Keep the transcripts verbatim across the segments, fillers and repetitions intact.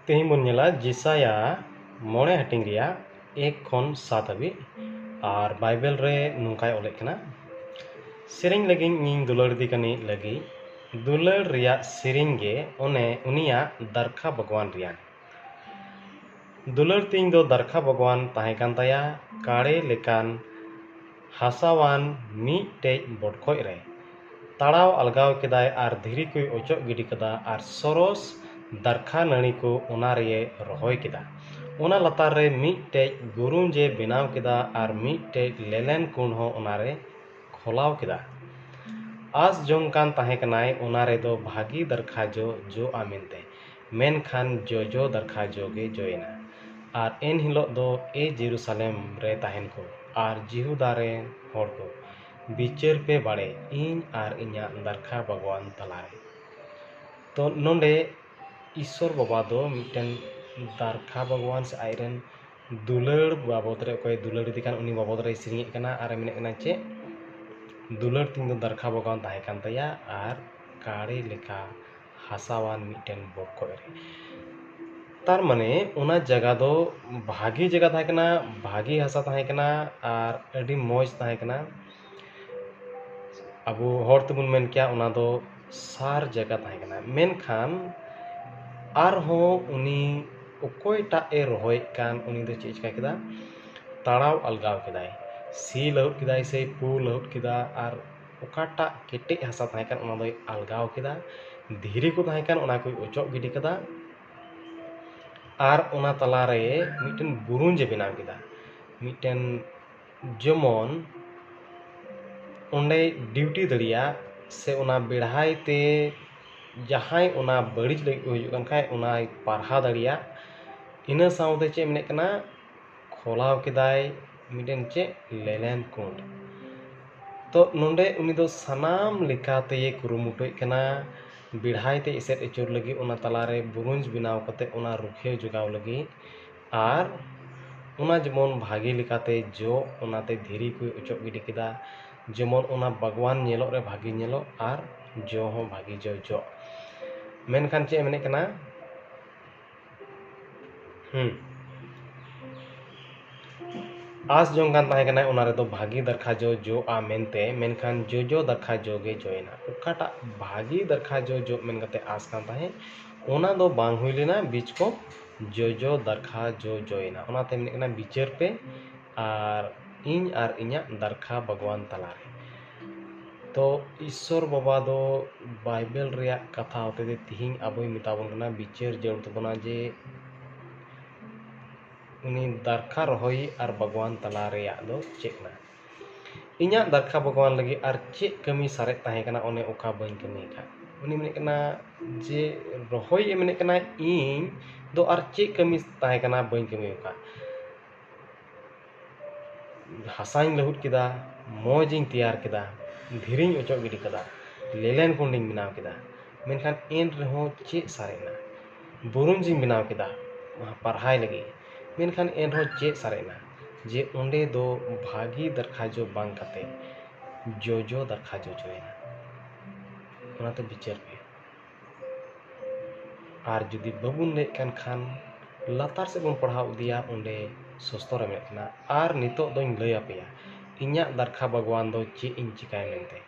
ᱛᱮᱦᱮᱧ ᱵᱚᱱ ᱧᱮᱞᱟ ᱡᱮᱥᱟᱭᱟ ᱢᱚᱬᱮ ᱦᱟᱹᱴᱤᱧ ᱨᱮᱭᱟᱜ ᱮᱠ ᱠᱷᱚᱱ ᱥᱟᱛ ᱦᱟᱹᱵᱤᱡ᱾ ᱟᱨ ᱵᱟᱭᱵᱮᱞ ᱨᱮ ᱱᱚᱝᱠᱟᱭ ᱚᱞᱮᱫ ᱠᱟᱱᱟ, "ᱥᱮᱨᱮᱧ ᱞᱟᱹᱜᱤᱫ ᱤᱧ ᱫᱩᱞᱟᱹᱲ ᱫᱤ ᱠᱟᱹᱱᱤᱡ ᱞᱟᱹᱜᱤᱫ ᱫᱩᱞᱟᱹᱲ ᱨᱮᱭᱟᱜ ᱥᱮᱨᱮᱧ ᱜᱮ ᱚᱱᱮ ᱩᱱᱤᱭᱟᱜ ᱫᱟᱨᱠᱷᱟ ᱵᱟᱜᱽᱣᱟᱱ ᱨᱮᱭᱟᱜ᱾ ᱫᱩᱞᱟᱹᱲ ᱛᱤᱧ ᱫᱚ ᱫᱟᱨᱠᱷᱟ ᱵᱟᱜᱽᱣᱟᱱ ᱛᱟᱦᱮᱸ ᱠᱟᱱ ᱛᱟᱭᱟ, ᱠᱟᱲᱮ ᱞᱮᱠᱟᱱ ᱦᱟᱥᱟᱣᱟᱱ ᱢᱤᱫᱴᱮᱡ ᱵᱚᱴᱠᱚᱡ ᱨᱮ᱾ ᱛᱟᱲᱟᱣ ᱟᱞᱜᱟᱣ ᱠᱮᱫᱟᱭ ᱟᱨ ᱫᱷᱤᱨᱤ ᱠᱚᱭ ᱚᱪᱚᱜ ᱜᱤᱰᱤ ᱠᱮᱫᱟ ᱟᱨ ᱥᱚᱨᱚᱥ ᱫᱟᱨᱠᱷᱟ ᱱᱟᱹᱲᱤ ᱠᱚ ᱚᱱᱟ ᱨᱮᱭᱮ ᱨᱚᱦᱚᱭ ᱠᱮᱫᱟ᱾ ᱚᱱᱟ ᱞᱟᱛᱟᱨ ᱨᱮ ᱢᱤᱫᱴᱮᱡ ᱵᱩᱨᱩᱧᱡᱮ ᱵᱮᱱᱟᱣ ᱠᱮᱫᱟ ᱟᱨ ᱢᱤᱫᱴᱮᱡ ᱞᱮᱞᱮᱱ ᱠᱩᱸᱰ ᱦᱚᱸ ᱚᱱᱟᱨᱮ ᱠᱷᱚᱞᱟᱣ ᱠᱮᱫᱟ᱾ ᱟᱸᱥ ᱡᱚᱝ ᱠᱟᱱ ᱛᱟᱦᱮᱸ ᱠᱟᱱᱟᱭ ᱚᱱᱟ ᱨᱮᱫᱚ ᱵᱷᱟᱹᱜᱤ ᱫᱟᱨᱠᱷᱟ ᱡᱚ ᱡᱚᱜᱼᱟ ᱢᱮᱱᱛᱮ, ᱢᱮᱱᱠᱷᱟᱱ ᱡᱚᱡᱚ ᱫᱟᱨᱠᱷᱟ ᱡᱚ ᱜᱮ ᱡᱚᱭᱮᱱᱟ᱾ ᱟᱨ ᱮᱱ ᱦᱤᱞᱳᱜ ᱫᱚ ᱮ ᱡᱮᱨᱩᱥᱟᱞᱮᱢ ᱨᱮ ᱛᱟᱦᱮᱱ ᱠᱚ ᱟᱨ ᱡᱤᱦᱩᱫᱟ ᱨᱮᱱ ᱦᱚᱲ ᱠᱚ, ᱵᱤᱪᱟᱹᱨ ᱯᱮ ᱵᱟᱲᱮ ᱤᱧ ᱟᱨ ᱤᱧᱟᱹᱜ ᱫᱟᱨᱠᱷᱟ ᱵᱟᱜᱽᱣᱟᱱ ᱛᱟᱞᱟᱨᱮ᱾" ᱛᱚ ᱱᱚᱰᱮ ᱤᱥᱥᱚᱨ ᱵᱟᱵᱟ ᱫᱚ ᱢᱤᱫᱴᱮᱱ ᱫᱟᱨᱠᱷᱟ ᱵᱟᱜᱽᱣᱟᱱ ᱥᱮ ᱟᱡᱨᱮᱱ ᱫᱩᱞᱟᱹᱲ ᱵᱟᱵᱚᱫ ᱨᱮ, ᱚᱠᱚᱭ ᱫᱩᱞᱟᱹᱲ ᱤᱫᱤ ᱠᱟᱱ ᱩᱱᱤ ᱵᱟᱵᱚᱫ ᱨᱮᱭ ᱥᱮᱨᱮᱧᱮᱫ ᱠᱟᱱᱟ ᱟᱨ ᱮ ᱢᱮᱱᱮᱫ ᱠᱟᱱᱟ ᱪᱮᱫ, ᱫᱩᱞᱟᱹᱲ ᱛᱤᱧ ᱫᱚ ᱫᱟᱨᱠᱷᱟ ᱵᱟᱜᱽᱣᱟᱱ ᱛᱟᱦᱮᱸ ᱠᱟᱱ ᱛᱟᱭᱟ ᱟᱨ ᱠᱟᱲᱮ ᱞᱮᱠᱟ ᱦᱟᱥᱟᱣᱟᱱ ᱢᱤᱫᱴᱮᱱ ᱵᱚᱠᱚᱡ ᱨᱮ᱾ ᱛᱟᱨ ᱢᱟᱱᱮ ᱚᱱᱟ ᱡᱟᱭᱜᱟ ᱫᱚ ᱵᱷᱟᱜᱮ ᱡᱟᱭᱜᱟ ᱛᱟᱦᱮᱸ ᱠᱟᱱᱟ, ᱵᱷᱟᱜᱮ ᱦᱟᱥᱟ ᱛᱟᱦᱮᱸ ᱠᱟᱱᱟ ᱟᱨ ᱟᱹᱰᱤ ᱢᱚᱡᱽ ᱛᱟᱦᱮᱸ ᱠᱟᱱᱟ᱾ ᱟᱵᱚ ᱦᱚᱲ ᱛᱮᱵᱚᱱ ᱢᱮᱱ ᱠᱮᱭᱟ ᱚᱱᱟ ᱫᱚ ᱥᱟᱨ ᱡᱟᱭᱜᱟ ᱛᱟᱦᱮᱸ ᱠᱟᱱᱟ᱾ ᱢᱮᱱᱠᱷᱟᱱ ᱟᱨᱦᱚᱸ ᱩᱱᱤ ᱚᱠᱚᱭᱴᱟᱜ ᱮ ᱨᱚᱦᱚᱭᱮᱫ ᱠᱟᱱ ᱩᱱᱤ ᱫᱚ ᱪᱮᱫ ᱮ ᱪᱤᱠᱟ ᱠᱮᱫᱟ? ᱛᱟᱲᱟᱣ ᱟᱞᱜᱟᱣ ᱠᱮᱫᱟᱭ, ᱥᱤ ᱞᱟᱹᱦᱩᱫ ᱠᱮᱫᱟᱭ ᱥᱮ ᱯᱩ ᱞᱟᱹᱦᱩᱫ ᱠᱮᱫᱟ ᱟᱨ ᱚᱠᱟᱴᱟᱜ ᱠᱮᱴᱮᱡ ᱦᱟᱥᱟ ᱛᱟᱦᱮᱸ ᱠᱟᱱ ᱚᱱᱟ ᱫᱚᱭ ᱟᱞᱜᱟᱣ ᱠᱮᱫᱟ, ᱫᱷᱤᱨᱤ ᱠᱚ ᱛᱟᱦᱮᱸ ᱠᱟᱱ ᱚᱱᱟ ᱠᱚᱭ ᱚᱪᱚᱜ ᱜᱤᱰᱤ ᱠᱮᱫᱟ ᱟᱨ ᱚᱱᱟ ᱛᱟᱞᱟᱨᱮ ᱢᱤᱫᱴᱮᱱ ᱵᱩᱨᱩᱧᱡ ᱮ ᱵᱮᱱᱟᱣ ᱠᱮᱫᱟ᱾ ᱢᱤᱫᱴᱮᱱ ᱡᱮᱢᱚᱱ ᱚᱸᱰᱮᱭ ᱰᱤᱭᱩᱴᱤ ᱫᱟᱲᱮᱭᱟᱜ ᱥᱮ ᱚᱱᱟ ᱵᱮᱲᱦᱟᱭ ᱛᱮ ᱡᱟᱦᱟᱸᱭ ᱚᱱᱟ ᱵᱟᱹᱲᱤᱡ ᱞᱟᱹᱜᱤᱫ ᱠᱚ ᱦᱤᱡᱩᱜ ᱠᱟᱱ ᱠᱷᱟᱡ ᱚᱱᱟᱭ ᱯᱟᱨᱦᱟ ᱫᱟᱲᱮᱭᱟᱜ᱾ ᱤᱱᱟᱹ ᱥᱟᱶᱛᱮ ᱪᱮᱫ ᱢᱮᱱᱮᱫ ᱠᱟᱱᱟ, ᱠᱷᱚᱞᱟᱣ ᱠᱮᱫᱟᱭ ᱢᱤᱫᱴᱮᱱ ᱪᱮᱫ ᱞᱮᱞᱮᱱ ᱠᱩᱸᱰ᱾ ᱛᱚ ᱱᱚᱰᱮ ᱩᱱᱤ ᱫᱚ ᱥᱟᱱᱟᱢ ᱞᱮᱠᱟ ᱛᱮᱭᱮ ᱠᱩᱨᱩᱢᱩᱴᱩᱭᱮᱫ ᱠᱟᱱᱟ ᱵᱮᱲᱦᱟᱭ ᱛᱮ ᱮᱥᱮᱫ ᱟᱹᱪᱩᱨ ᱞᱟᱹᱜᱤᱫ, ᱚᱱᱟ ᱛᱟᱞᱟᱨᱮ ᱵᱩᱨᱩᱧᱡ ᱵᱮᱱᱟᱣ ᱠᱟᱛᱮ ᱚᱱᱟ ᱨᱩᱠᱷᱤᱭᱟᱹ ᱡᱚᱜᱟᱣ ᱞᱟᱹᱜᱤᱫ ᱟᱨ ᱚᱱᱟ ᱡᱮᱢᱚᱱ ᱵᱷᱟᱜᱮ ᱞᱮᱠᱟᱛᱮ ᱡᱚᱜ, ᱚᱱᱟᱛᱮ ᱫᱷᱤᱨᱤ ᱠᱚᱭ ᱚᱪᱚᱜ ᱜᱤᱰᱤ ᱠᱮᱫᱟ, ᱡᱮᱢᱚᱱ ᱚᱱᱟ ᱵᱟᱜᱽᱣᱟᱱ ᱧᱮᱞᱚᱜ ᱨᱮ ᱵᱷᱟᱜᱮ ᱧᱮᱞᱚᱜ ᱟᱨ ᱡᱚ ᱦᱚᱸ ᱵᱷᱟᱜᱮ ᱡᱚ ᱡᱚᱜ᱾ ᱢᱮᱱᱠᱷᱟᱱ ᱪᱮᱫ ᱮ ᱢᱮᱱᱮᱫ ᱠᱟᱱᱟ, ᱦᱩᱸ᱾ ᱟᱸᱥ ᱡᱚᱝ ᱠᱟᱱ ᱛᱟᱦᱮᱸ ᱠᱟᱱᱟᱭ ᱚᱱᱟ ᱨᱮᱫᱚ ᱵᱷᱟᱹᱜᱤ ᱫᱟᱨᱠᱷᱟ ᱡᱚ ᱡᱚᱜᱼᱟ ᱢᱮᱱᱛᱮ, ᱢᱮᱱᱠᱷᱟᱱ ᱡᱚᱡᱚ ᱫᱟᱨᱠᱷᱟ ᱡᱚ ᱜᱮ ᱡᱚᱭᱮᱱᱟ᱾ ᱚᱠᱟᱴᱟᱜ ᱵᱷᱟᱹᱜᱤ ᱫᱟᱨᱠᱷᱟ ᱡᱚ ᱡᱚᱜ ᱢᱮᱱ ᱠᱟᱛᱮ ᱟᱸᱥ ᱠᱟᱱ ᱛᱟᱦᱮᱸᱫ, ᱚᱱᱟ ᱫᱚ ᱵᱟᱝ ᱦᱩᱭ ᱞᱮᱱᱟ, ᱵᱤᱪ ᱠᱚᱢ ᱡᱚᱡᱚ ᱫᱟᱨᱠᱷᱟ ᱡᱚ ᱡᱚᱭᱮᱱᱟ᱾ ᱚᱱᱟᱛᱮ ᱢᱮᱱᱮᱫ ᱠᱟᱱᱟ, ᱵᱤᱪᱟᱹᱨ ᱯᱮ ᱟᱨ ᱤᱧ ᱟᱨ ᱤᱧᱟᱹᱜ ᱫᱟᱨᱠᱷᱟ ᱵᱟᱜᱽᱣᱟᱱ ᱛᱟᱞᱟᱨᱮ᱾ ᱛᱚ ᱤᱥᱥᱚᱨ ᱵᱟᱵᱟ ᱫᱚ ᱵᱟᱭᱵᱮᱞ ᱨᱮᱭᱟᱜ ᱠᱟᱛᱷᱟ ᱦᱚᱛᱮᱛᱮ ᱛᱤᱦᱤᱧ ᱟᱵᱚᱭ ᱢᱮᱛᱟ ᱵᱚᱱ ᱠᱟᱱᱟ, ᱵᱤᱪᱟᱹᱨ ᱡᱟᱹᱨᱩᱲ ᱛᱟᱵᱚᱱᱟ ᱡᱮ ᱩᱱᱤ ᱫᱟᱨᱠᱷᱟ ᱨᱚᱦᱚᱭ ᱟᱨ ᱵᱟᱜᱽᱣᱟᱱ ᱛᱟᱞᱟ ᱨᱮᱭᱟᱜ ᱫᱚ ᱪᱮᱫ ᱠᱟᱱᱟ? ᱤᱧᱟᱹᱜ ᱫᱟᱨᱠᱷᱟ ᱵᱟᱜᱽᱣᱟᱱ ᱞᱟᱹᱜᱤᱫ ᱟᱨ ᱪᱮᱫ ᱠᱟᱹᱢᱤ ᱥᱟᱨᱮᱡ ᱛᱟᱦᱮᱸ ᱠᱟᱱᱟ, ᱚᱱᱮ ᱚᱠᱟ ᱵᱟᱹᱧ ᱠᱟᱹᱢᱤ ᱟᱠᱟᱫ? ᱩᱱᱤ ᱢᱮᱱᱮᱫ ᱠᱟᱱᱟ ᱡᱮ ᱨᱚᱦᱚᱭ ᱮ ᱢᱮᱱᱮᱫ ᱠᱟᱱᱟ, ᱤᱧ ᱫᱚ ᱟᱨ ᱪᱮᱫ ᱠᱟᱹᱢᱤ ᱛᱟᱦᱮᱸ ᱠᱟᱱᱟ ᱵᱟᱹᱧ ᱠᱟᱹᱢᱤ ᱟᱠᱟᱫ? ᱦᱟᱥᱟᱧ ᱞᱟᱹᱦᱩᱫ ᱠᱮᱫᱟ, ᱢᱚᱡᱽ ᱤᱧ ᱛᱮᱭᱟᱨ ᱠᱮᱫᱟ, ᱫᱷᱤᱨᱤᱧ ᱚᱪᱚᱜ ᱜᱤᱰᱤ ᱠᱮᱫᱟ, ᱞᱮᱞᱮᱱ ᱠᱩᱸᱰᱤᱧ ᱵᱮᱱᱟᱣ ᱠᱮᱫᱟ, ᱢᱮᱱᱠᱷᱟᱱ ᱮᱱ ᱨᱮᱦᱚᱸ ᱪᱮᱫ ᱥᱟᱨᱮᱡ ᱮᱱᱟ? ᱵᱩᱨᱩᱧ ᱵᱮᱱᱟᱣ ᱠᱮᱫᱟ ᱯᱟᱨᱦᱟᱭ ᱞᱟᱹᱜᱤᱫ, ᱢᱮᱱᱠᱷᱟᱱ ᱮᱱ ᱨᱮᱦᱚᱸ ᱪᱮᱫ ᱥᱟᱨᱮᱡ ᱮᱱᱟ? ᱡᱮ ᱚᱸᱰᱮ ᱫᱚ ᱵᱷᱟᱹᱜᱤ ᱫᱟᱨᱠᱷᱟ ᱡᱚ ᱵᱟᱝ ᱠᱟᱛᱮ ᱡᱚᱡᱚ ᱫᱟᱨᱠᱷᱟ ᱡᱚ ᱡᱚᱭᱮᱱᱟ᱾ ᱚᱱᱟᱛᱮ ᱵᱤᱪᱟᱹᱨ ᱯᱮ᱾ ᱟᱨ ᱡᱩᱫᱤ ᱵᱟᱵᱚᱱ ᱞᱟᱹᱭᱮᱫ ᱠᱟᱱ ᱠᱷᱟᱱ, ᱞᱟᱛᱟᱨ ᱥᱮᱫ ᱵᱚᱱ ᱯᱟᱲᱦᱟᱣ ᱤᱫᱤᱭᱟ, ᱚᱸᱰᱮ ᱥᱚᱥᱛᱚᱨ ᱮ ᱢᱮᱱᱮᱫ ᱠᱟᱱᱟ, ᱟᱨ ᱱᱤᱛᱚᱜ ᱫᱚᱧ ᱞᱟᱹᱭ ᱟᱯᱮᱭᱟ, ᱤᱧᱟᱹᱜ ᱫᱟᱨᱠᱷᱟ ᱵᱟᱜᱽᱣᱟᱱ ᱫᱚ ᱪᱮᱫ ᱤᱧ ᱪᱤᱠᱟᱹᱭᱟ ᱢᱮᱱᱛᱮ᱾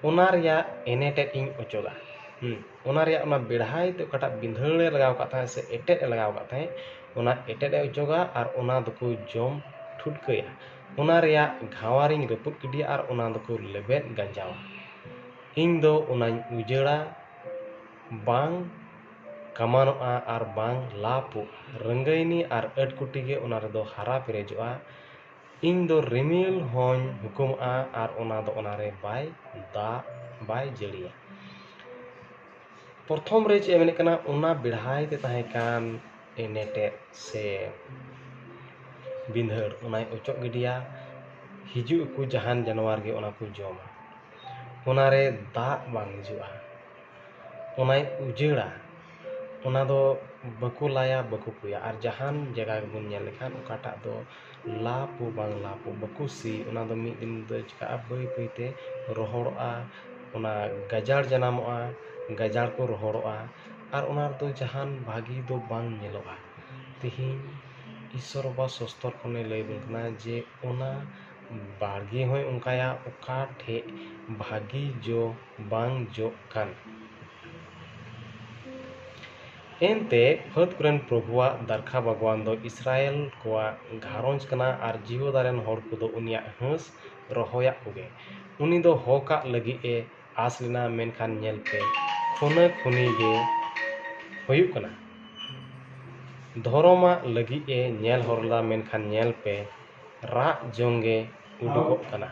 ᱚᱱᱟ ᱨᱮᱭᱟᱜ ᱮᱱᱮᱴᱮᱫ ᱤᱧ ᱚᱪᱚᱜᱟ᱾ ᱦᱩᱸ, ᱚᱱᱟ ᱨᱮᱭᱟᱜ ᱚᱱᱟ ᱵᱮᱲᱦᱟᱭ ᱛᱮ ᱚᱠᱟᱴᱟᱜ ᱵᱤᱸᱫᱷᱟᱹᱲ ᱮ ᱞᱟᱜᱟᱣ ᱠᱟᱜ ᱛᱟᱦᱮᱸᱫ ᱥᱮ ᱮᱴᱮᱫ ᱮ ᱞᱟᱜᱟᱣ ᱠᱟᱜ ᱛᱟᱦᱮᱸᱫ, ᱚᱱᱟ ᱮᱴᱮᱫ ᱮ ᱚᱪᱚᱜᱟ ᱟᱨ ᱚᱱᱟ ᱫᱚᱠᱚ ᱡᱚᱢ ᱴᱷᱩᱴᱠᱟᱹᱭᱟ᱾ ᱚᱱᱟ ᱨᱮᱭᱟᱜ ᱜᱷᱟᱣᱟᱨᱤᱧ ᱨᱟᱹᱯᱩᱫ ᱜᱤᱰᱤᱭᱟ ᱟᱨ ᱚᱱᱟ ᱫᱚᱠᱚ ᱞᱮᱵᱮᱫ ᱜᱟᱸᱡᱟᱣᱟ᱾ ᱤᱧ ᱫᱚ ᱚᱱᱟᱧ ᱩᱡᱟᱹᱲᱟ, ᱵᱟᱝ ᱠᱟᱢᱟᱱᱚᱜᱼᱟ ᱟᱨ ᱵᱟᱝ ᱞᱟᱯᱚᱜᱼᱟ᱾ ᱨᱟᱹᱝᱜᱟᱹᱭᱱᱤ ᱟᱨ ᱟᱹᱴᱠᱩᱴᱤ ᱜᱮ ᱚᱱᱟ ᱨᱮᱫᱚ ᱦᱟᱨᱟ ᱯᱮᱨᱮᱡᱚᱜᱼᱟ᱾ ᱤᱧ ᱫᱚ ᱨᱤᱢᱤᱞ ᱦᱚᱸᱧ ᱦᱩᱠᱩᱢᱚᱜᱼᱟ ᱟᱨ ᱚᱱᱟ ᱫᱚ ᱚᱱᱟᱨᱮ ᱵᱟᱭ ᱫᱟᱜ ᱵᱟᱭ ᱡᱟᱹᱲᱤᱭᱟ᱾ ᱯᱨᱚᱛᱷᱚᱢ ᱨᱮ ᱪᱮᱫ ᱮ ᱢᱮᱱᱮᱫ ᱠᱟᱱᱟ, ᱚᱱᱟ ᱵᱮᱲᱦᱟᱭ ᱛᱮ ᱛᱟᱦᱮᱸ ᱠᱟᱱ ᱮᱱᱮᱴᱮᱫ ᱥᱮ ᱵᱤᱸᱫᱷᱟᱹᱲ, ᱚᱱᱟᱭ ᱚᱪᱚᱜ ᱜᱤᱰᱤᱭᱟ᱾ ᱦᱤᱡᱩᱜ ᱟᱠᱚ ᱡᱟᱦᱟᱱ ᱡᱟᱱᱣᱟᱨ ᱜᱮ ᱚᱱᱟ ᱠᱚ ᱡᱚᱢᱟ᱾ ᱚᱱᱟᱨᱮ ᱫᱟᱜ ᱵᱟᱝ ᱦᱤᱡᱩᱜᱼᱟ, ᱚᱱᱟᱭ ᱩᱡᱟᱹᱲᱟ᱾ ᱚᱱᱟ ᱫᱚ ᱵᱟᱠᱚ ᱞᱟᱭᱟ, ᱵᱟᱠᱚ ᱯᱩᱭᱟ᱾ ᱟᱨ ᱡᱟᱦᱟᱱ ᱡᱟᱭᱜᱟ ᱜᱮᱵᱚᱱ ᱧᱮᱞ ᱞᱮᱠᱷᱟᱱ, ᱚᱠᱟᱴᱟᱜ ᱫᱚ ᱞᱟ ᱯᱩ ᱵᱟᱝ ᱞᱟ ᱯᱩ, ᱵᱟᱠᱚ ᱥᱤ, ᱚᱱᱟ ᱫᱚ ᱢᱤᱫ ᱫᱤᱱ ᱫᱚ ᱪᱤᱠᱟᱹᱜᱼᱟ, ᱵᱟᱹᱭ ᱵᱟᱹᱭᱛᱮ ᱨᱚᱦᱚᱲᱚᱜᱼᱟ, ᱚᱱᱟ ᱜᱟᱡᱟᱲ ᱡᱟᱱᱟᱢᱚᱜᱼᱟ, ᱜᱟᱡᱟᱲ ᱠᱚ ᱨᱚᱦᱚᱲᱚᱜᱼᱟ, ᱟᱨ ᱚᱱᱟ ᱨᱮᱫᱚ ᱡᱟᱦᱟᱱ ᱵᱷᱟᱹᱜᱤ ᱫᱚ ᱵᱟᱝ ᱧᱮᱞᱚᱜᱼᱟ᱾ ᱛᱮᱦᱮᱧ ᱤᱥᱥᱚᱨ ᱵᱟᱵᱟ ᱥᱚᱥᱛᱚᱨ ᱠᱷᱚᱱᱮ ᱞᱟᱹᱭ ᱟᱵᱚᱱ ᱠᱟᱱᱟ ᱡᱮ ᱚᱱᱟ ᱵᱟᱲᱜᱮ ᱦᱚᱸᱭ ᱚᱱᱠᱟᱭᱟ ᱚᱠᱟ ᱴᱷᱮᱡ ᱵᱷᱟᱹᱜᱤ ᱡᱚ ᱵᱟᱝ ᱡᱚᱜ ᱠᱟᱱ᱾ ᱮᱱᱛᱮ ᱯᱷᱟᱹᱫ ᱠᱚᱨᱮᱱ ᱯᱨᱚᱵᱷᱩᱣᱟᱜ ᱫᱟᱨᱠᱷᱟ ᱵᱟᱜᱽᱣᱟᱱ ᱫᱚ ᱤᱥᱨᱟᱭᱮᱞ ᱠᱚᱣᱟᱜ ᱜᱷᱟᱨᱚᱸᱡᱽ ᱠᱟᱱᱟ ᱟᱨ ᱡᱤᱦᱩᱫᱟ ᱨᱮᱱ ᱦᱚᱲ ᱠᱚᱫᱚ ᱩᱱᱤᱭᱟᱜ ᱦᱟᱹᱸᱥ ᱨᱚᱦᱚᱭᱟᱜ ᱠᱚᱜᱮ᱾ ᱩᱱᱤ ᱫᱚ ᱦᱚᱠᱟᱜ ᱞᱟᱹᱜᱤᱫ ᱮ ᱟᱸᱥ ᱞᱮᱱᱟ, ᱢᱮᱱᱠᱷᱟᱱ ᱧᱮᱞ ᱯᱮ, ᱠᱷᱩᱱᱟᱹ ᱠᱷᱩᱱᱤ ᱜᱮ ᱦᱩᱭᱩᱜ ᱠᱟᱱᱟ᱾ ᱫᱷᱚᱨᱚᱢᱟᱜ ᱞᱟᱹᱜᱤᱫ ᱮ ᱧᱮᱞ ᱦᱚᱨ ᱞᱮᱫᱟ, ᱢᱮᱱᱠᱷᱟᱱ ᱧᱮᱞ ᱯᱮ, ᱨᱟᱜ ᱡᱚᱝ ᱜᱮ ᱩᱰᱩᱠᱚᱜ ᱠᱟᱱᱟ᱾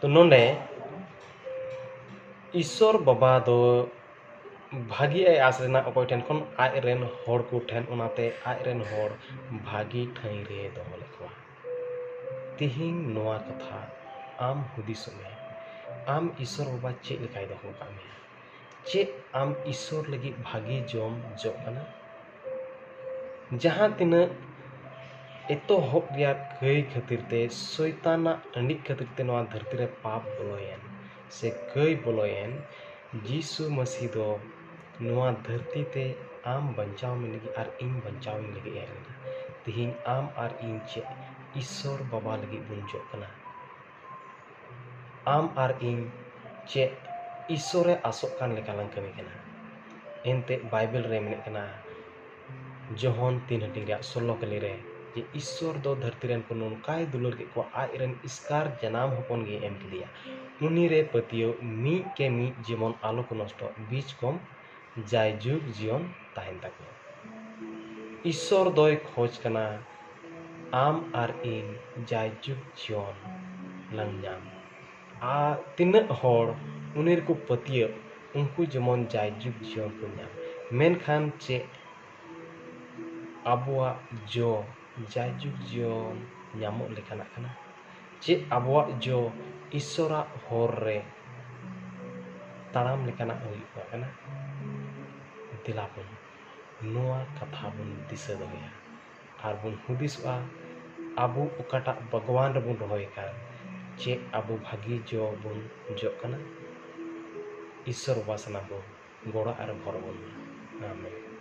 ᱛᱚ ᱱᱚᱰᱮ ᱤᱥᱥᱚᱨ ᱵᱟᱵᱟ ᱫᱚ ᱵᱷᱟᱹᱜᱤ ᱟᱭ ᱟᱸᱥ ᱞᱮᱱᱟ ᱚᱠᱚᱭ ᱴᱷᱮᱱ ᱠᱷᱚᱱ? ᱟᱡ ᱨᱮᱱ ᱦᱚᱲ ᱠᱚ ᱴᱷᱮᱱ᱾ ᱚᱱᱟᱛᱮ ᱟᱡ ᱨᱮᱱ ᱦᱚᱲ ᱵᱷᱟᱹᱜᱤ ᱴᱷᱟᱹᱭ ᱨᱮ ᱫᱚᱦᱚ ᱞᱮᱫ ᱠᱚᱣᱟ᱾ ᱛᱤᱦᱤᱧ ᱱᱚᱣᱟ ᱠᱟᱛᱷᱟ ᱟᱢ ᱦᱩᱫᱤᱥᱚᱜ ᱢᱮ, ᱟᱢ ᱤᱥᱥᱚᱨ ᱵᱟᱵᱟ ᱪᱮᱫ ᱞᱮᱠᱟᱭ ᱫᱚᱦᱚ ᱟᱠᱟᱫ ᱢᱮᱭᱟ? ᱪᱮᱫ ᱟᱢ ᱤᱥᱥᱚᱨ ᱞᱟᱹᱜᱤᱫ ᱵᱷᱟᱹᱜᱤ ᱡᱚᱢ ᱡᱚᱜ ᱠᱟᱱᱟ? ᱡᱟᱦᱟᱸ ᱛᱤᱱᱟᱹᱜ ᱮᱛᱚᱦᱚᱵ ᱨᱮᱭᱟᱜ ᱠᱟᱹᱭ ᱠᱷᱟᱹᱛᱤᱨ ᱛᱮ, ᱥᱚᱭᱛᱟᱱᱟᱜ ᱟᱹᱰᱤ ᱠᱷᱟᱹᱛᱤᱨ ᱛᱮ ᱱᱚᱣᱟ ᱫᱷᱟᱹᱨᱛᱤ ᱨᱮ ᱯᱟᱯ ᱵᱚᱞᱚᱭᱮᱱ ᱥᱮ ᱠᱟᱹᱭ ᱵᱚᱞᱚᱭᱮᱱ, ᱡᱤᱥᱩ ᱢᱟᱹᱥᱤ ᱫᱚ ᱱᱚᱣᱟ ᱫᱷᱟᱹᱨᱛᱤ ᱛᱮ ᱟᱢ ᱵᱟᱧᱪᱟᱣ ᱢᱮ ᱞᱟᱹᱜᱤᱫ ᱟᱨ ᱤᱧ ᱵᱟᱧᱪᱟᱣ ᱤᱧ ᱞᱟᱹᱜᱤᱫ ᱮ ᱦᱮᱡ ᱞᱮᱱᱟ᱾ ᱛᱤᱦᱤᱧ ᱟᱢ ᱟᱨ ᱤᱧ ᱪᱮᱫ ᱤᱥᱥᱚᱨ ᱵᱟᱵᱟ ᱞᱟᱹᱜᱤᱫ ᱵᱚᱱ ᱡᱚᱜ ᱠᱟᱱᱟ? ᱟᱢ ᱟᱨ ᱤᱧ ᱪᱮᱫ ᱤᱥᱥᱚᱨᱮ ᱟᱥᱚᱜ ᱠᱟᱱ ᱞᱮᱠᱟ ᱞᱟᱝ ᱠᱟᱹᱢᱤ ᱠᱟᱱᱟ? ᱮᱱᱛᱮᱫ ᱵᱟᱭᱵᱮᱞ ᱨᱮ ᱢᱮᱱᱮᱫ ᱠᱟᱱᱟ, ᱡᱚᱦᱚᱱ ᱛᱤᱱ ᱦᱟᱹᱴᱤᱧ ᱨᱮᱭᱟᱜ ᱥᱳᱞᱞᱳ ᱠᱟᱹᱞᱤ ᱨᱮ, ᱡᱮ ᱤᱥᱥᱚᱨ ᱫᱚ ᱫᱷᱟᱹᱨᱛᱤ ᱨᱮᱱ ᱠᱚ ᱱᱚᱝᱠᱟᱭ ᱫᱩᱞᱟᱹᱲ ᱠᱮᱫ ᱠᱚᱣᱟ, ᱟᱡ ᱨᱮᱱ ᱮᱥᱠᱟᱨ ᱡᱟᱱᱟᱢ ᱦᱚᱯᱚᱱ ᱜᱮ ᱮᱢ ᱠᱮᱫᱮᱭᱟ, ᱩᱱᱤ ᱨᱮ ᱯᱟᱹᱛᱭᱟᱹᱣ ᱢᱤᱫ ᱠᱮ ᱢᱤᱫ ᱡᱮᱢᱚᱱ ᱟᱞᱚ ᱠᱚ ᱱᱚᱥᱴᱚᱜ, ᱵᱤᱪ ᱠᱚᱢ ᱡᱟᱭᱡᱩᱜᱽ ᱡᱤᱭᱚᱱ ᱛᱟᱦᱮᱱ ᱛᱟᱠᱚ᱾ ᱤᱥᱥᱚᱨ ᱫᱚᱭ ᱠᱷᱚᱡᱽ ᱠᱟᱱᱟ ᱟᱢ ᱟᱨ ᱤᱧ ᱡᱟᱭᱡᱩᱜᱽ ᱡᱤᱭᱚᱱ ᱞᱟᱝ ᱧᱟᱢ᱾ ᱟᱨ ᱛᱤᱱᱟᱹᱜ ᱦᱚᱲ ᱩᱱᱤ ᱨᱮᱠᱚ ᱯᱟᱹᱛᱭᱟᱹᱜ, ᱩᱱᱠᱩ ᱡᱮᱢᱚᱱ ᱡᱟᱭᱡᱩᱜᱽ ᱡᱤᱭᱚᱱ ᱠᱚ ᱧᱟᱢ᱾ ᱢᱮᱱᱠᱷᱟᱱ ᱪᱮᱫ ᱟᱵᱚᱣᱟᱜ ᱡᱚ ᱡᱟᱭᱡᱩᱜᱽ ᱡᱤᱭᱚᱱ ᱧᱟᱢᱚᱜ ᱞᱮᱠᱟᱱᱟᱜ ᱠᱟᱱᱟ? ᱪᱮᱫ ᱟᱵᱚᱣᱟᱜ ᱡᱚ ᱤᱥᱥᱚᱨᱟᱜ ᱦᱚᱨ ᱨᱮ ᱛᱟᱲᱟᱢ ᱞᱮᱠᱟᱱᱟᱜ ᱦᱩᱭᱩᱜ ᱠᱟᱱᱟ? ᱫᱮᱞᱟ ᱵᱚᱱ ᱱᱚᱣᱟ ᱠᱟᱛᱷᱟ ᱵᱚᱱ ᱫᱤᱥᱟᱹ ᱫᱚᱦᱚᱭᱟ ᱟᱨ ᱵᱚᱱ ᱦᱩᱫᱤᱥᱚᱜᱼᱟ, ᱟᱵᱚ ᱚᱠᱟᱴᱟᱜ ᱵᱟᱜᱽᱣᱟᱱ ᱨᱮᱵᱚᱱ ᱨᱚᱦᱚᱭ ᱟᱠᱟᱫ, ᱪᱮᱫ ᱟᱵᱚ ᱵᱷᱟᱹᱜᱤ ᱡᱚ ᱵᱚᱱ ᱡᱚᱜ ᱠᱟᱱᱟ? ᱤᱥᱥᱚᱨ ᱵᱟᱵᱟ ᱥᱟᱱᱟᱢ ᱵᱚᱱ ᱜᱚᱲᱚ ᱟᱨ ᱵᱷᱚᱨ ᱵᱚᱱ ᱢᱟ᱾ ᱟᱢᱮᱱ᱾